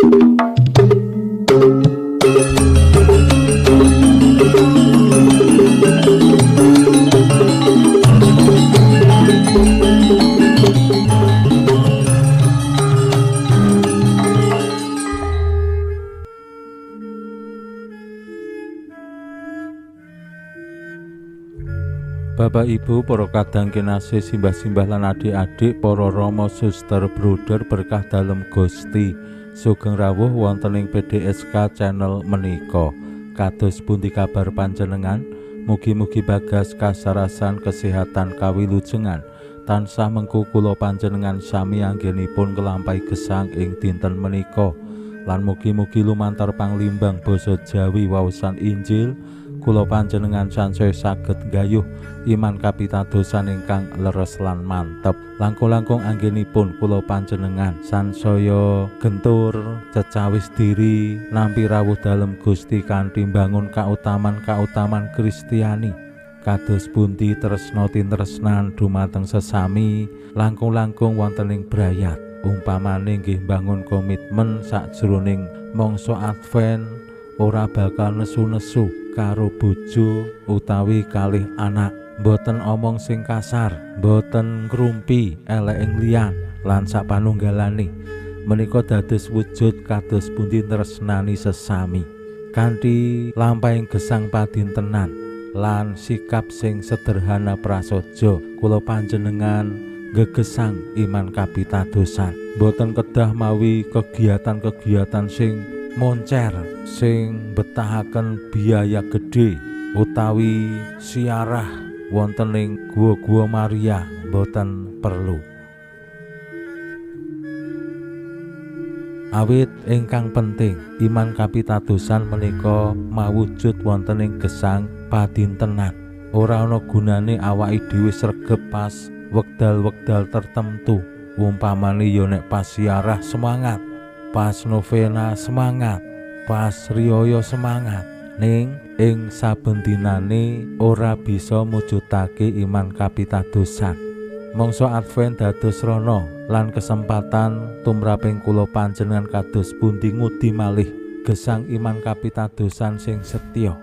Bapak Ibu, para kadang kinasih, simbah-simbah lan adik-adik, para rama, suster, bruder berkah dalem Gusti. Sugeng rawuh wonten ing PDSK channel menika. Kados pundi kabar panjenengan? Mugi-mugi bagas kasarasan kesehatan kawilujengan. Tansah mengku kula panjenengan sami anggenipun nglampahi gesang ing dinten menika. Lan mugi-mugi lumantar panglimbang basa Jawi waosan Injil kula panjenengan sansaya saged nggayuh iman kapitadosan ingkang leres lan mantep. Langkung-langkung anggenipun kula panjenengan sansaya gentur cecawis diri nampi rawuh dalem Gusti kanthi mbangun kautaman-kautaman Kristiani. Kados pundi tresna tinresnan dumateng sesami, langkung-langkung wonten ing brayat. Umpamane nggih mbangun komitmen sakjroning mangsa Advent ora bakal nesu-nesu karo bojo utawi kalih anak, mboten omong sing kasar, mboten ngrumpi elek ing liyan lan sapanunggalane. Menika dados wujud kados pundi tresnani sesami kanthi lampahing gesang padintenan lan sikap sing sederhana prasaja. Kula panjenengan gegesang iman kapitadosan, mboten kedah mawi kegiatan-kegiatan sing moncer, sing betahaken biaya gedhe utawi siarah wonten ing gua-gua Maria, mboten perlu. Awit ingkang penting iman kapitadosan menika mawujud wonten ing gesang padintenan. Ora ana gunane awake dhewe sregep pas wekdal-wekdal tertentu. Umpamane ya nek pas siarah semangat, pas novena semangat, pas riyaya semangat, ning ing saben dinane ora bisa mujudake iman kapitadosan. Mangsa Advent dados srana lan kesempatan tumraping kula panjenengan kados pundi ngudi malih gesang iman kapitadosan sing setya.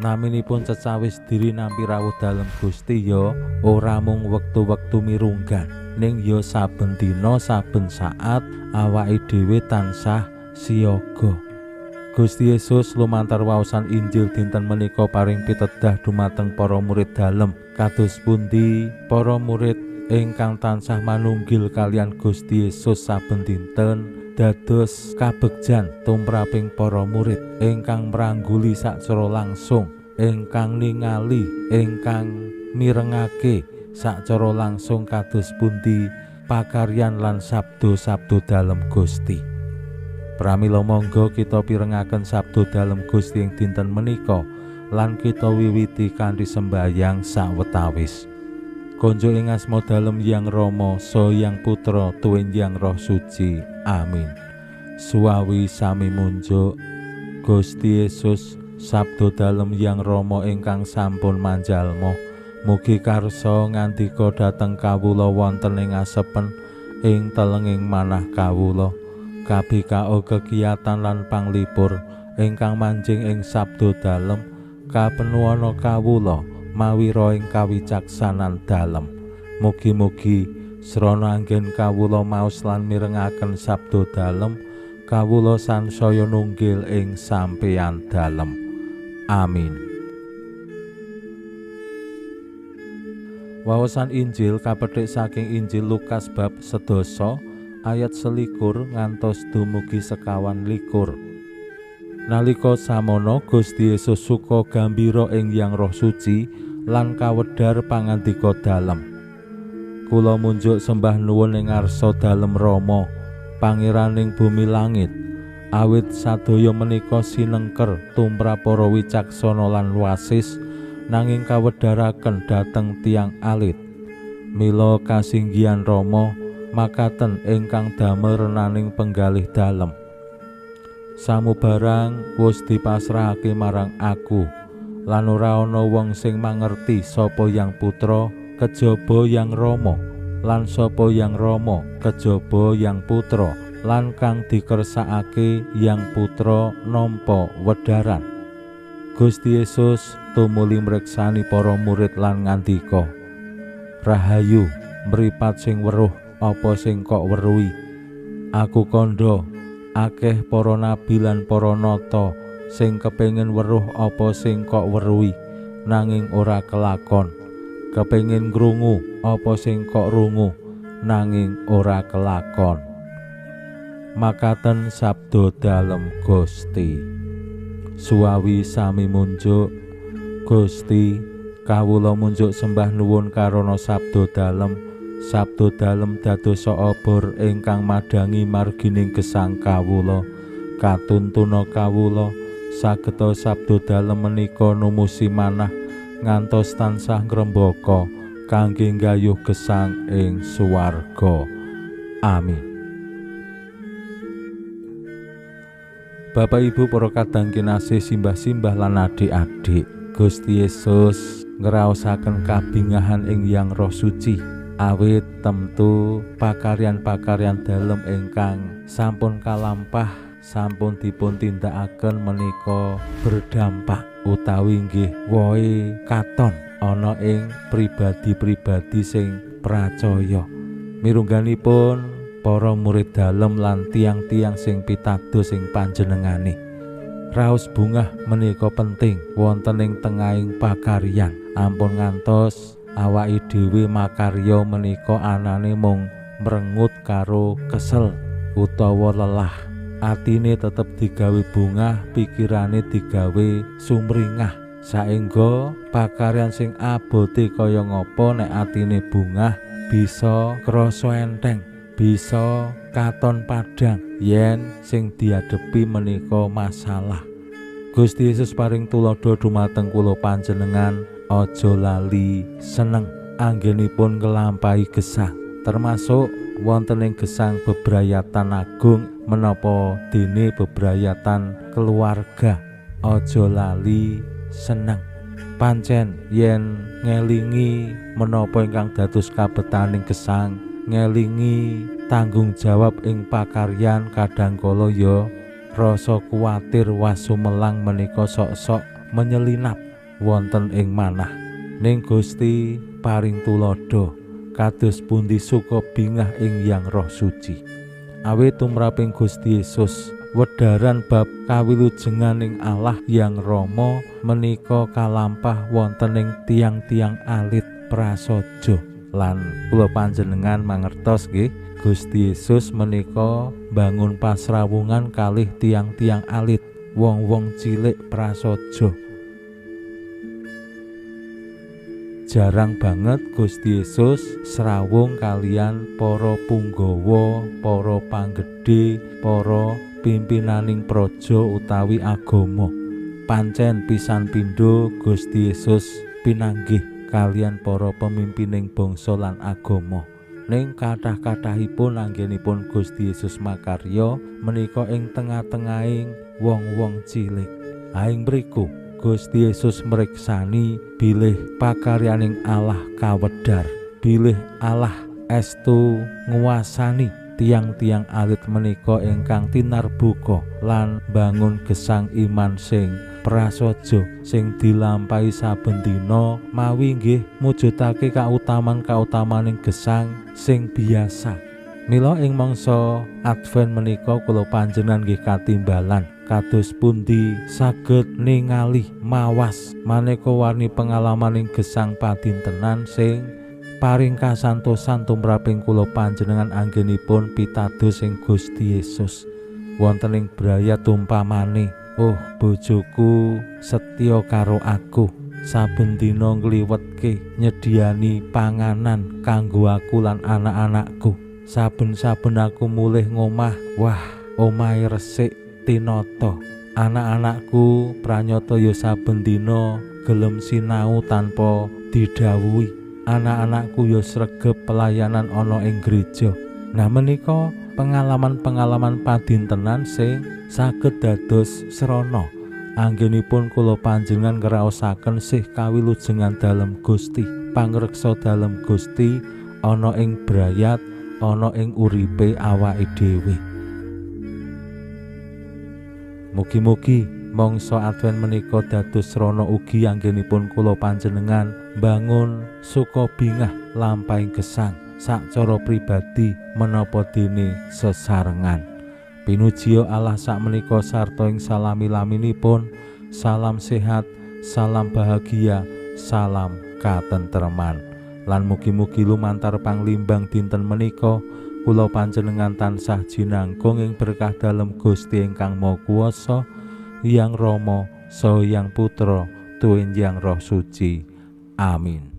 Naminipun cecawis diri nampi rawuh dalem Gusti ya ora mung wektu-wektu mirunggan, ning ya saben dina saben saat awake dhewe tansah siaga. Gusti Yesus lumantar waosan Injil dinten menika paring pitedah dumateng para murid dalem kados pundi para murid ingkang tansah manunggil kalian Gusti Yesus saben dinten dados kabegjan tumraping para murid ingkang mrangguli sacara langsung, ingkang ningali, ingkang mirengake sacara langsung kados pundi pakaryan lan sabdo-sabdo dalem Gusti. Pramila monggo kita pirengaken sabdo dalem Gusti ing dinten menika lan kita wiwiti kanthi sembayang sawetawis. Konjo ing asma dalem Yang Rama, Saha Yang Putra, tuwin Yang Roh Suci. Amin. Suwawi sami munjuk Gusti Yesus, sabdo dalem Yang Rama ingkang sampun manjalma. Mugi karsa ngandika dhateng kawula wonten ing asepen ing telenging manah kawula. Kabikao kegiatan lan panglipur ingkang manjing ing sabdo dalem kapenuwana kawula mawi ing kawicaksanan dalem. Mugi-mugi srana anggen kawula maos lan mirengaken sabdo dalem, kawula sansaya nunggil ing sampeyan dalem. Amin. Waosan Injil kapethik saking Injil Lukas bab 10 ayat 21 ngantos dumugi 24. Nalika samono Gusti Yesus suka gambira ing Yang Roh Suci lan kawedhar pangandika dalem. Kula munjuk sembah nuwun ing ngarsa dalem Rama, Pangeraning bumi langit. Awit sadaya menika sinengker tumrap para wicaksana lan wasis, nanging kawedharaken dhateng tiyang alit. Mila kasinggihan Rama makaten ingkang damel renaning penggalih dalem. Samubarang wis dipasrahake marang aku, lan ora ana wong sing mangerti sapa Yang Putra kejaba Yang Rama, lan sapa Yang Rama kejaba Yang Putra, lan kang dikersakake Yang Putra nampa wedharan. Gusti Yesus tumuli mreksani para murid lan ngandika, "Rahayu, mripat sing weruh apa sing kok weruhi? Aku kandha, akeh para nabi lan para nata sing kepengin weruh apa sing kok weruhi, nanging ora kelakon. Kepengin ngrungu apa sing kok rungu, nanging ora kelakon." Makaten sabda dalem Gusti. Suwawi sami munjuk, Gusti, kawula munjuk sembah nuwun karana sabda dalem. Sabda dalem dados obor ingkang madhangi margining gesang kawula. Katuntuna kawula sageta sabda dalem menika numusi manah ngantos tansah ngrembaka kangge nggayuh gesang ing swarga. Amin. Bapak Ibu para kadang kinasih, simbah-simbah lan adik-adik, Gusti Yesus ngraosaken kabingahan ing Yang Roh Suci awit temtu pakaryan-pakaryan dalem ingkang sampun kalampah, sampun dipun tindakaken menika berdampak utawi nggih wohe katon ana ing pribadi-pribadi sing pracaya. Mirungganipun para murid dalem lan tiang-tiang sing pitados sing panjenengane. Raos bungah menika penting wonten ing tengahing pakaryan. Ampun ngantos awake dhewe makarya menika anane mung mrengut karo kesel utawa lelah. Atine tetep digawe bungah, pikirane digawe sumringah. Saengga pakaryan sing abote kaya ngapa nek atine bungah bisa krasa enteng, bisa katon padhang yen sing diadepi menika masalah. Gusti Yesus paring tuladha dumateng kula panjenengan, aja lali seneng anggenipun nglampahi gesang, termasuk wonten ing gesang bebrayatan agung menapa dene bebrayatan keluarga. Aja lali seneng. Pancen yen ngelingi menapa ingkang dados kabetaning gesang, ngelingi tanggung jawab ing pakaryan, kadangkala ya rasa kuwatir wasumelang menika sok-sok menyelinap wonten ing manah. Ning Gusti paring tuladha kados pundi suka bingah ing Yang Roh Suci. Awit tumraping Gusti Yesus wedharan bab kawilujenganing Allah Yang Rama menika kalampah wonten ing tiang-tiang alit prasaja. Lan kula panjenengan mangertos nggih, Gusti Yesus menika bangun pasrawungan kalih tiang-tiang alit, wong-wong cilik prasaja. Jarang banget Gusti Yesus srawung kalian para punggawa, para panggedhe, para pimpinaning praja utawi agama. Pancen pisan pindho Gusti Yesus pinanggih kalian para pemimpining bangsa lan agama. Ning kathah-kathahipun anggenipun Gusti Yesus makarya menika ing tengah-tengahing wong-wong cilik. Aing mriku Gusti Yesus mriksani bilih pakaryaning Allah kawedhar, bilih Allah estu nguasani tiang-tiang alit menika ingkang tinarbuka lan bangun gesang iman sing prasaja sing dilampahi saben dina mawi nggih mujudake kautaman-kautamaning gesang sing biasa. Mila ing mangsa Advent menika kula panjenengan nggih katimbalan kados pundi saged ningali mawas maneka warni pengalamaning gesang padintenan sing paring kasantosan tumraping kula panjenengan anggenipun pitados ing Gusti Yesus. Wonten ing brayat umpamane, "Oh bojoku setya karo aku, saben dina ngliwetke nyediani panganan kanggo aku lan anak-anakku. Saben-saben aku mulih ngomah, wah omahe resik tinata. Anak-anakku pranyata ya saben dina gelem sinau tanpa didhawuhi. Anak-anakku ya sregep pelayanan ana ing gereja." Nah menika pengalaman-pengalaman padintenan sing saged dados srana anggenipun kula panjenengan ngraosaken sih kawilujengan dalem Gusti, pangreksa dalem Gusti ana ing brayat, ana ing uripe awake dhewe. Mugi-mugi mangsa Advent menika dados srana ugi anggenipun kula panjenengan mbangun suka bingah lampahing gesang sacara pribadi menapa dene sesarengan. Pinujiya Allah sakmenika sarta ing salami-laminipun. Salam sehat, salam bahagia, salam katentreman. Lan mugi-mugi lumantar panglimbang dinten menika kula panjenengan tansah jinangkung ing berkah dalem Gusti ingkang Maha Kuwasa, Hyang Rama, saha Hyang Putra, tuwin Hyang Roh Suci. Amin.